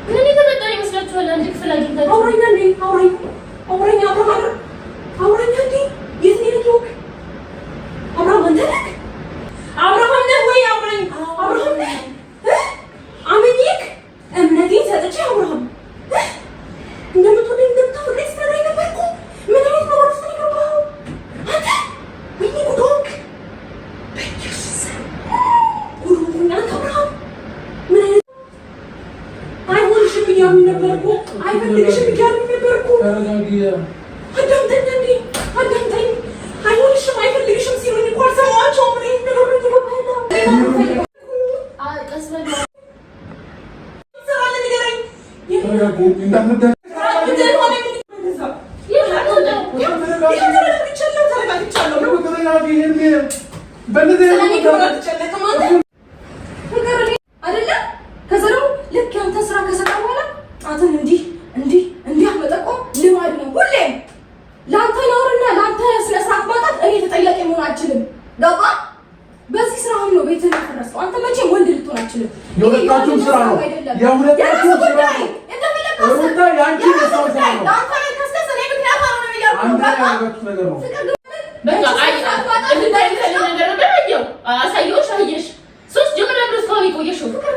ምን የተፈጠረ ይመስላችኋል? አንድ ክፍል አግኝታችሁ አውራኛ እንዴ? አውራኝ አውራኛ አብርሃም አውራኛ እንዴ? የት ነው ያለው? አብርሃም አንተ ነህ? አብርሃም ነህ ወይ? አውራኝ አብርሃም ነህ? አምኜክ እምነቴን ሰጥቼ አብርሃም እንደምትወደኝ እንደምታፈቅረኝ ስትነግረኝ ነበር እኮ። ምን አይነት ነገር ውስጥ ነው የገባኸው አንተ? ወይኔ ጉድ ሆንክ። በኢየሱስ ጉድ ሆንኩኝ። አንተ አብርሃም ምን አይነት አይሆንሽም እያሉኝ ነበር እኮ፣ አይፈልግሽም እያሉኝ ነበር እኮ። አዳምጠኝ እንዴ አዳምጠኝ። አይሆንሽም አይፈልግሽም ሲሉኝ እኮ አልሰማኋቸውም። እኔ ነገር ነው የገባኸው። ቀስ በል። ትሰራለህ? ንገረኝ። ተረጋግቻለሁ። አይደለ? ከዛ ደግሞ ልክ ያንተ ስራ ከሰራ በኋላ ጣትን እንዲህ እንዲህ እንዲህ መጠቆም ልማድ ነው ሁሌም። ለአንተ ነውርና ለአንተ ስነ ስርዓት ማጣት እኔ ተጠያቂ መሆን አልችልም። ገባ? በዚህ ስራህም ነው ቤትህን ያፈረስከው። አንተ መቼም ወንድ ልትሆን አልችልም። የሁለታችሁም ስራ ነው። የሁለታችሁም ስራ ነው። ሩታ የአንቺ የሰው ስራ ነው። ለአንተ መከስከስ እኔ ምክንያት አልሆንም እያልኩ ነው። አንተ ገባ? ያደረጋችሁት ነገር ነው። ፍቅር ግን በቃ አይ እንድታይ ነገር ነበር። አየው፣ አሳየሁሽ፣ አየሽ። ሶስት ጀምር ነበር እስካሁን የቆየሽው። ፍቅር